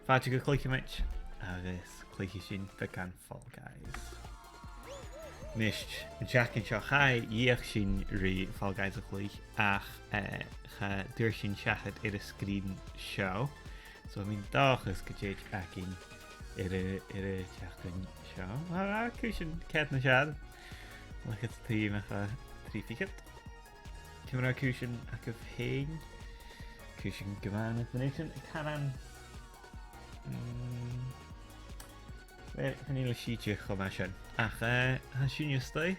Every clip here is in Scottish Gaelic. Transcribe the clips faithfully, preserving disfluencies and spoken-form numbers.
Fàilte gu Cluicheamaid, agus cluichidh sinn beagan Fall Guys. Nis, an t-seachdain seo chaidh, dh'fheuch sinn ri Fall Guys a chluich, ach, eh, cha d' fhuair sinn seachad air an sgrìn seo. So, tha mi an dòchas gun tèid againn air a', air an t-seachdain seo. Mar a chuireas cead na seachd. Leithid trì mach à trì fichead. Ciamar a tha cùisean agaibh fhèin? Cùisean gu math an-diugh. Caran, mm, well, chan eil e sìde cho math sin. Ach, eh, tha sinn a-staigh,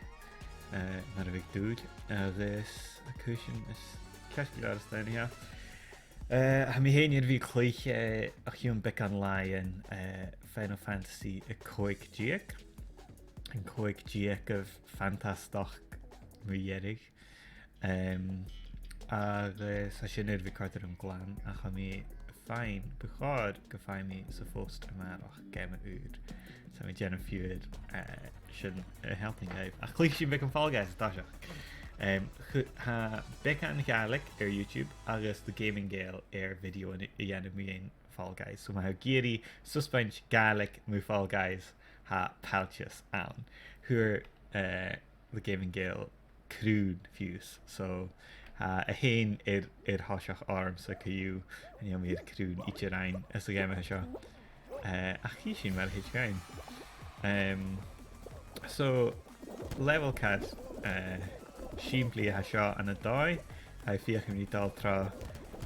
eh, mar a bhiodh dùil, agus tha cùisean a' coiseachd gu leòr a-staigh an-seo. Eh, tha mi fhèin air a bhith a' cluich, eh, o chionn beagan làithean, eh, Final Fantasy a còig deug. An còig deug a bha fantastach mu dheireadh. Em, agus tha sin air a bhith a' còrdadh rium glan, ach tha mi a' faighinn, bu chòir gum faigh mi sa phost a-màireach geama ùr. Tha mi a' dèanamh fiughair, eh, sin a shealltainn dhuibh. Ach cluichidh sinn beagan Fall Guys an toiseach. Em, chu-, tha beagan Gàidhlig air YouTube agus The Gaming Gael air video a, a dhèanamh mu dheidhinn Fall Guys. So ma tha sibh ag iarraidh susbaint Gàidhlig mu Fall Guys, tha pailteas ann. Fhuair, eh, The Gaming Gael crùn fiù 's. So, tha a h-aon air, air thoiseach ormsa co-dhiù, chan eil mi air crùn idir fhaighinn anns a' gheama seo. Eh, ach chì sinn mar a thèid dhuinn. Em, so, level ceithir, eh, sìmplidh a tha seo ann an dòigh. Tha e a' feuchainn ri dol tro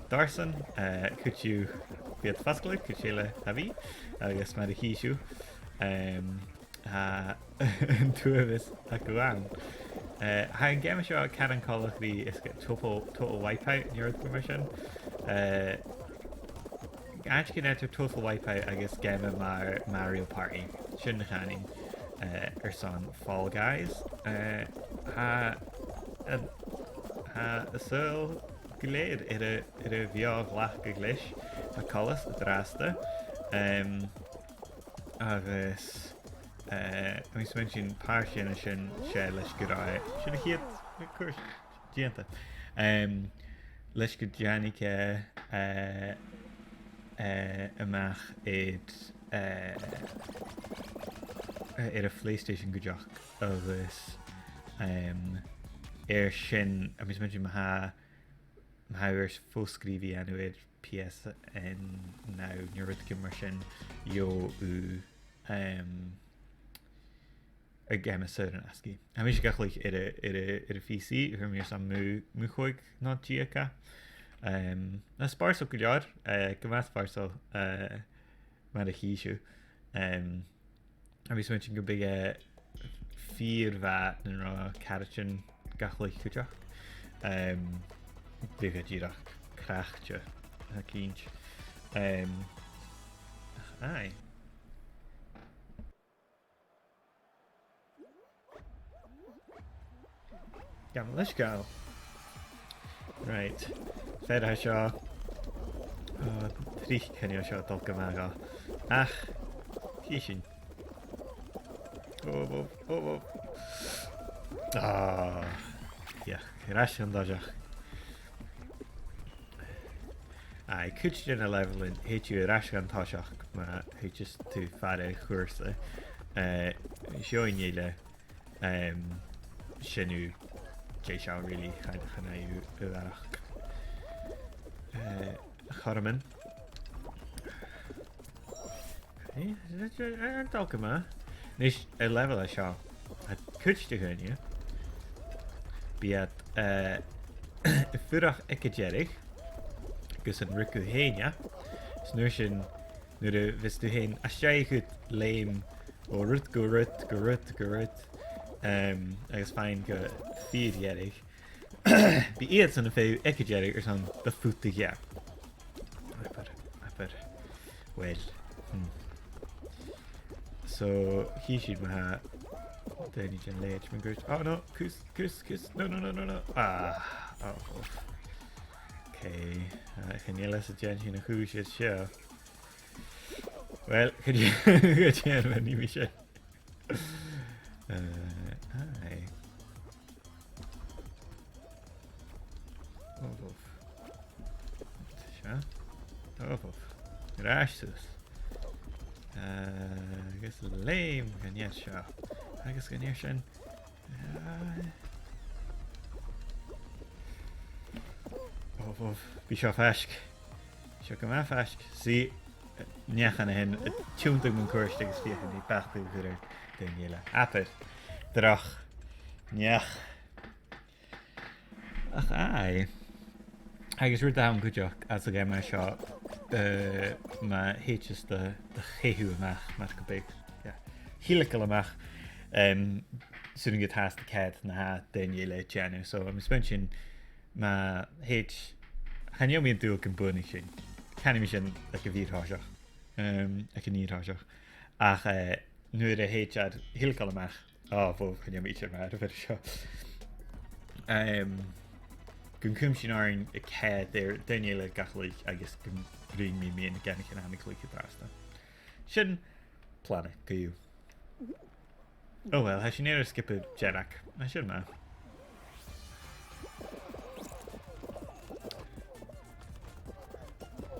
dorsan, eh, cuid dhiubh bidh iad fosgladh, cuid eile cha bhi, agus mar a chì sibh, em, tha an t-uabhas agaibh ann. Eh, tha an geama seo caran coltach ri, is e Total, Total Wipeout, no rudeigin mar sin. Eh, àiteigin eadar Total Wipeout agus geama mar Mario Party. Sin na chanainn, eh, airson Fall Guys. Eh, tha, eh, tha an saoghal gu lèir air a, air a bheò-ghlacadh leis, tha coltas an-dràsta. Em, agus, eh, tha mi a' smaointinn pàirt dhen sin, 's e leis gu robh, sin a' chiad, of course, dèanta. Em, leis gun tàinig e, eh, eh, a-mach air, eh, air a' PlayStation cuideachd agus, em, air sin, tha mi a' smaointinn ma tha, ma tha thu air fo-sgrìobhadh a dhèanamh air P S N Now, no rudeigin mar sin, gheibh thu, em, a' gheama saor an-asgaidh. Tha mise ga chluich air a', air a', air a' P C, fhuair mi airson mu, mu chòig no deug e. Em, na spòrsail gu leòr, eh, gu math spòrsail, eh, mar a chì sibh. Em, tha mi a' smaointinn gum biodh e fìor mhath nan robh caraidean ga chluich cuideachd. Em, bhiodh e dìreach craicte, tha mi cinnteach. Em, ach, aye. Gabh mo leisgeul. Right. Fear a tha seo. Ò, tric chan eil seo a' dol gu math dhomh. Ach, chì sinn. Ò, ò, ò, ò. Ah, yeah, air ais an toiseach. Aye, cuid de na levelan, thèid thu air ais dhan toiseach, ma thèid thu far a' chùrsa. Eh, seo an eile, em, sin thu, dè seo really, chan, chan eil thu a' faireachdainn, eh, cho math. Eh, an dòigh ma. Nis, an level a seo, tha cuid de dhaoine, bidh iad, eh, a' fuireach aig an deireadh, gus an ruig thu fhèin e. Is an uair sin, nuair a bhios tu fhèin a' seasamh leum o rud gu rud, gu rud, gu rud, em, agus faighinn gu fìor dheireadh, bidh iadsan a' feitheamh aig an deireadh airson do phutadh e. Abair, abair. Well. Hmm. So, chì sinn ma tha daoine den leithid mun cuairt. Oh no, cus, cus, cus. No, no, no, no, no. Ah, oh, oh. Okay. Ah, chan eil fhios dè an sin a chuir seo. Well, chan eil, chan eil, nì mi sin. Eh, aye. Ò, bhobh. Seo. Ò, bhobh. Air ais suas. Eh, agus leum gun fhear seo. Agus gun fhear sin. Eh. Obh, obh, bidh seo faisg. Seo gu math faisg. Suidh, eh, neach an sin, a' tionndadh mun cuairt agus feuchainn ri beachd a chur air daoine eile. Abair. Droch. Neach. Ach aye. Agus rud a th' ann cuideachd anns a' gheama seo, eh, ma thèid thusa do, do cheusadh a-mach, mar gum biodh, yeah, thilgeil a-mach, em, 's urrainn dhut fhathast a cheart na tha daoine eile a' dèanamh. So, tha mi a' smaointinn, ma thèid, chan eil mi an dùil gum buannaich sinn. Canaidh mi sin aig a' mhìorbhaileachd. Em, aig an fhìor thoiseach. Ach, eh, nuair a thèid iad thilgeil a-mach, o, bhò, chan eil mi idir math air a' bhith seo. Em, gun cùm sinn oirnn a' coimhead air daoine eile gach latha agus gun bruidhinn mi mu na geamaichean a tha mi a' cluich an-dràsta. Sin plana, co-dhiù. Oh well, tha sinn air ar sgioba dearg. Tha sin math.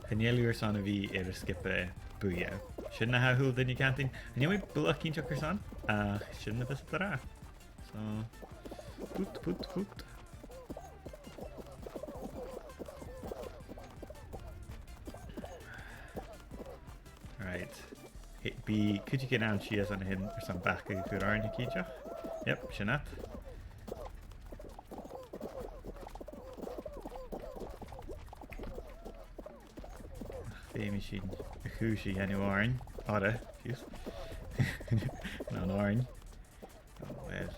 Chan eil thu airson a bhith air an sgioba buidhe. Sin na tha a h-uile duine a' cantainn. Chan eil mi buileach cinnteach carson, ach sin na bhios iad ag ràdh. So, put, put, put. Right. Bidh cuideigin ann sìos an sin airson bacadh a chur oirnn, tha mi cinnteach. Yep, sin iad. Ach feumaidh sinn a' chùis a dhèanamh oirnn. Orra, fiù 's. No, an oirnn. Oh, well.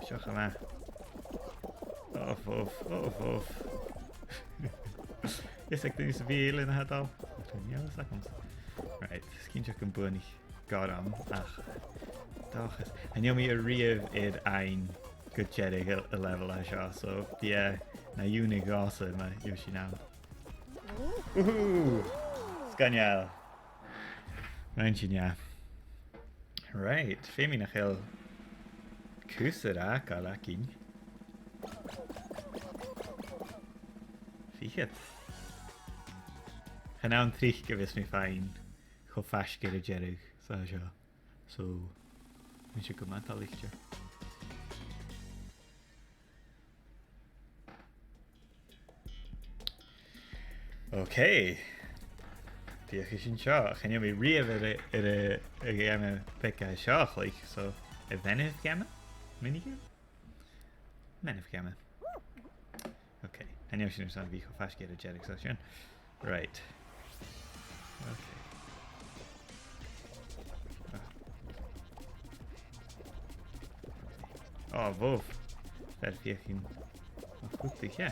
Seo cho math. Obh, obh, obh, obh. Is aig duine sam bith eile na tha dol. Chan eil fhios agamsa. Right, is cinnteach gum buannaich gorm, ach dòchas. Chan eil mi a-riamh air fhaighinn gu deireadh a, a level a seo, so bidh e na iongnadh dhòmhsa ma gheibh sinn ann. Woohoo! Sgoinneil! Rinn sinn e. Right, feumaidh nach eil cus air fhàgail againn. Fichead. Chan ann tric a bhios mi a' faighinn cho faisg air an deireadh 's a tha seo. So, tha mise gu math toilichte. Ok. Feuchaidh sinn seo. Chan eil mi a-riamh air a, air a, a' gheama beag seo a chluich, so, a' bheannachd gheama? Mini-game? Beannachd gheama. Ok. Chan eil sinn airson a bhith cho faisg air an deireadh 's a tha sin. Right. Ok. Ah. Oh, bhobh. Fear feuchainn. Ach, cùm thuige.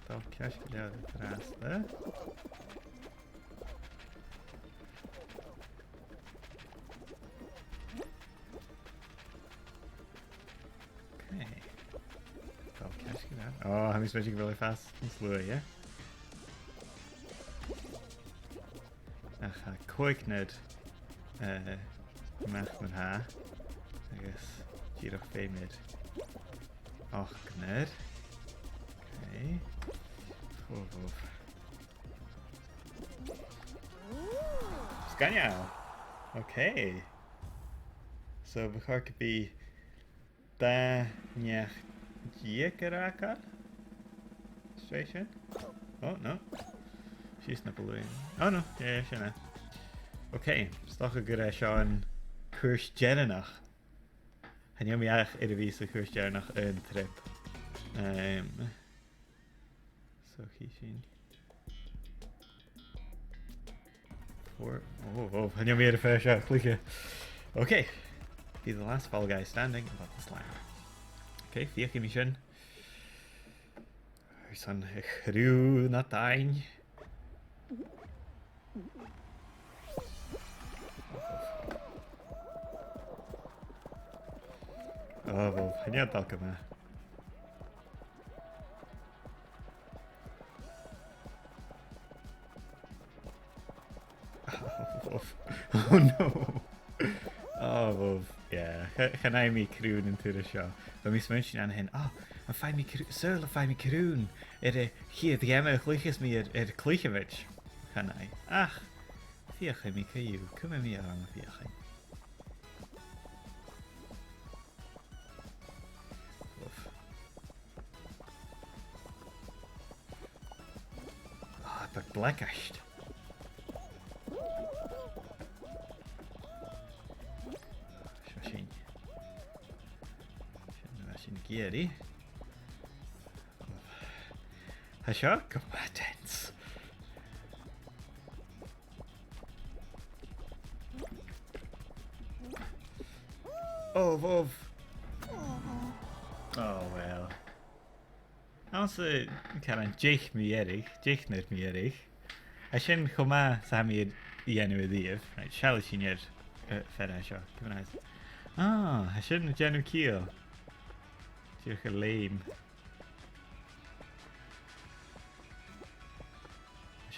Tha ceart gu leòr an-dràsta. Ok. Tha ceart gu leòr. Oh, tha mi a' smaointinn gu bheil e a' fàs nas luaithe, yeah? Ach tha còignear, eh, a-mach mar-thà, agus dìreach feumar ochdnar. Ok. Fo, fo. Sgoinneil! Ok. So, bu chòir gum bi dà neach deug air fhàgail. Straight sin? Oh, no. Sìos na balùn. Oh, no. Yeah, yeah, sin e. Ok, 's dòcha gur e seo an cuairt deireannach. Chan eil mi ach air a bhith sa chuairt deireannach aon trip. Em, so, chì sinn. Four. Oh, oh, chan eil mi air a' phàirt seo a chluich. Ok. Be the last Fall Guy standing above the slime. Ok, feuchaidh mi sin. Airson a' chruth na dàin. Oh, bhobh, chan eil e a' dol gu math. Uff. Oh no. Oh, uff. Yeah. Cha-, chan fhaigh mi crùn an turas seo. Bha mi a' smaointinn an sin, oh, am faigh mi crù-, saoil am faigh mi crùn air a' chiad gheama a chluicheas mi air, air Cluicheamaid. Chan fhaigh. Ach, feuchaidh mi co-dhiù. Cumaidh mi orm a' feuchainn. Uff. Ah, tha e blackout. Seo sinn. Sin, bha sinn ag iarraidh. Tha seo gu math tense. Oh, oh. Oh, well. Anns a', caran, deich mu dheireadh, deichnear mu dheireadh. Tha sin cho math 's a tha mi air dhèanamh a-riamh. Right, seallaidh sinn air, eh, fear a tha seo. Give an eyes. Ah, tha sin a' dèanamh ciall. Dìreach gu lèir.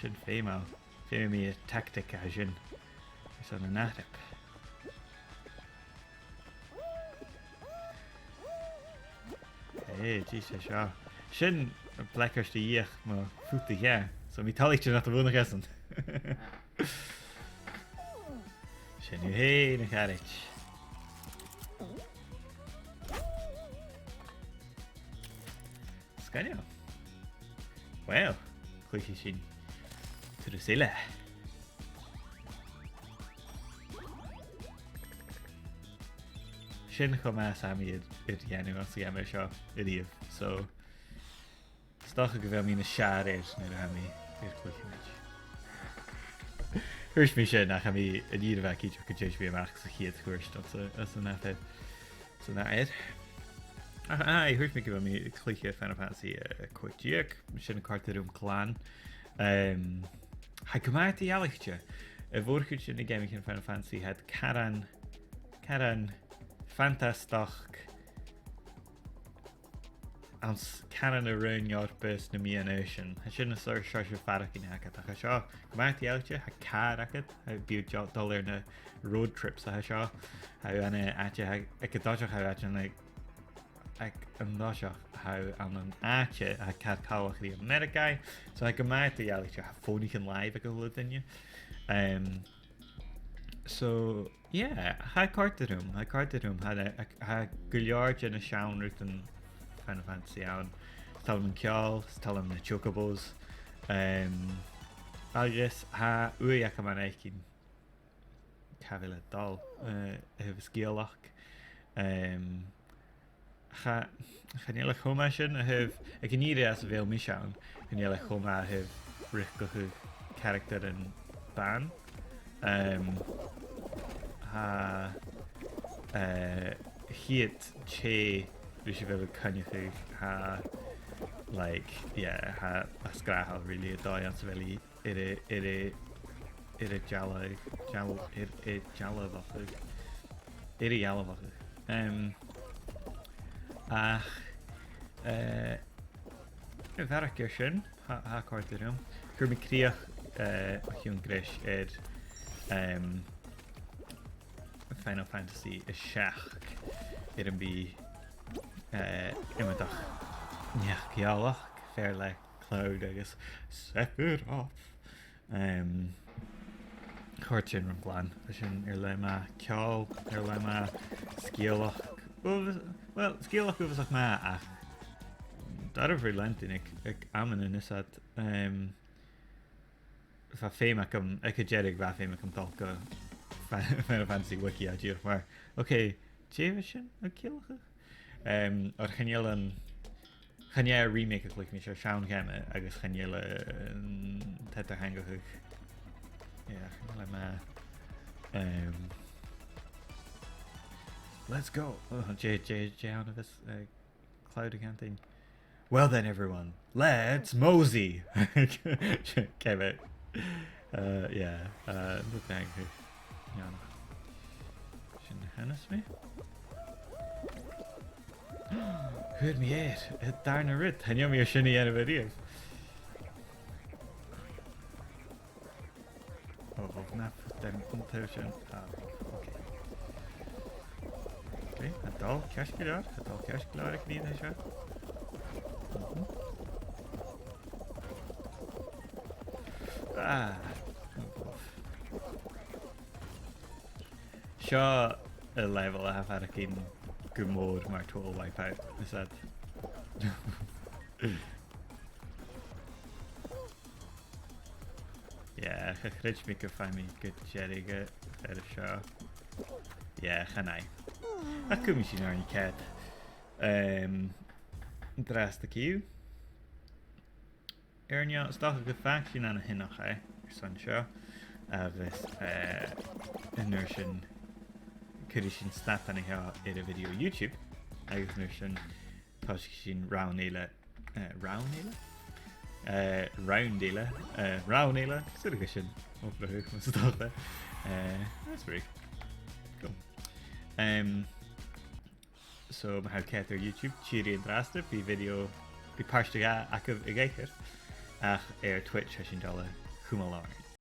Sin feumail. Feumaidh mi an tactic a tha sin airson an ath-trip. Hey, dìreach seo. Sin blackout a dh'fheuch mo phut a dhà. So, tha mi toilichte nach do bhuannaich esan. Sin thu fhèin, a charaid. Sgoinneil. Well, cluichidh sinn turas eile. Sin cho math 's a tha mi air, air dhèanamh anns a' gheama seo a-riamh. So, 's dòcha gu bheil mi nas fheàrr air nuair a tha mi air Cluicheamaid. Thuirt mi sin, ach tha mi an ìre mhath cinnteach gun tèid mi a-mach sa chiad chuairt anns a', anns an ath fhear. So, na air. Ach, aye, thuirt mi gu bheil mi a' cluiche Final Fantasy, eh, còig-deug, sin a' còrdadh rium glan. Em, tha e gu math eadar-dhealaichte. A' mhòr-chuid de na geamaichean Final Fantasy, tha iad caran, caran fantastach anns caran an raon Eòrpa is na meadhan-aoisean. Tha sin an seòrsa, seòrsa faireachdainn agad. Ach tha seo gu math eadar-dhealaichte, tha càr agad, tha, bidh thu a' dol air na road trips a tha seo. Tha thu ann an àite, tha, aig an toiseach tha thu ann an, aig an toiseach tha thu ann an àite a tha car coltach ri Ameireagaidh. So tha e gu math eadar-dhealaichte, tha fònaichean-làimhe aig a h-uile duine. Em, So, yeah, tha e a' còrdadh rium, tha e a' còrdadh rium, tha, tha, tha gu leòr de na seann rudan Final Fantasy ann. 'S toil leam an ceòl, 's toil leam na chocobos, em, agus tha ùidh agam ann an fhaicinn càit a bheil e a' dol, eh, a thaobh sgeulachd. Em, Cha, chan eil e cho math sin a thaobh, aig an ìre às a bheil mise ann, chan eil e cho math a thaobh riochdachadh caractaran ban. Em, tha, eh, a' chiad tè ris a bheil thu a' coinneachadh, tha, like, yeah, tha e a' sgràthail really an dòigh anns a bheil i air a, air a, air a dealbh-, deal-, air a dealbhachadh. Air a dhealbhachadh. Em, ach, eh, a bharrachd air sin, tha, tha e a' còrdadh rium. Chuir mi crìoch, eh, o chionn greis air, em, Final Fantasy a seachd air am bi, eh, iomadach neach-eòlach, fear le Cloud agus Sephiroth. Em, chòrd sin rium glan. Bha sin air leth math, ceòl air leth math, sgeulachd. Uabhas-, well, sgeulachd uabhasach math ach darbh ri leantainn aig, aig amannan is iad, em, bha feum agam, aig an deireadh bha feum agam dol gu Fa-, Final Fantasy Wiki a dhìreach mar, ok, dè bha sin a' ciallachadh? Em, oir chan eil an, chan e remake a chluich mi, 's e seann gheama agus chan eil an t-eadar-theangachadh. Yeah, chan eil e math. Em, let's go! Oh, dè, dè, dè an t-ainm a bhios, eh, Cloud a' cantainn? Well then, everyone, let's mosey! Cem it. Uh, yeah, uh, no thank you. Sin a chanas mi. Fhuair mi e, an dàrna rud. Chan eil mi air sin a dhèanamh a-riamh. Oh, oh, na, dem, an taobh sin. Ah, okay. Okay, tha e a' dol ceart gu leòr, tha e a' dol ceart gu leòr aig an ìre seo. Mhm. Ah, oh, oh. Seo an level a tha a' faireachdainn gu mòr mar Total Wipeout, is that? Yeah, cha chreid mi gum faigh mi gu deireadh air a seo. Yeah, chan fhaigh. Ach cumaidh sinn oirnn ceart. Um, an-dràsta co-dhiù. Air neo, 's dòcha gum fàg sinn an-sin, eh, airson seo. Agus, eh, an uair sin, cuiridh sinn stad an seo air a' video YouTube. Agus an uair sin, tòisichidh sinn rann eile, eh, rann eile? Eh, rann eile, eh, rann eile, 's urrainn dhuinn sin obrachadh, mas dòcha. Eh, that's free. Cool. Um, so, ma tha sibh ceart air YouTube, tìoraidh an-dràsta, bidh video, bidh pàirt a dhà agaibh a dh'aithghearr, ach air Twitch, tha sinn a' dol a chumail oirnn.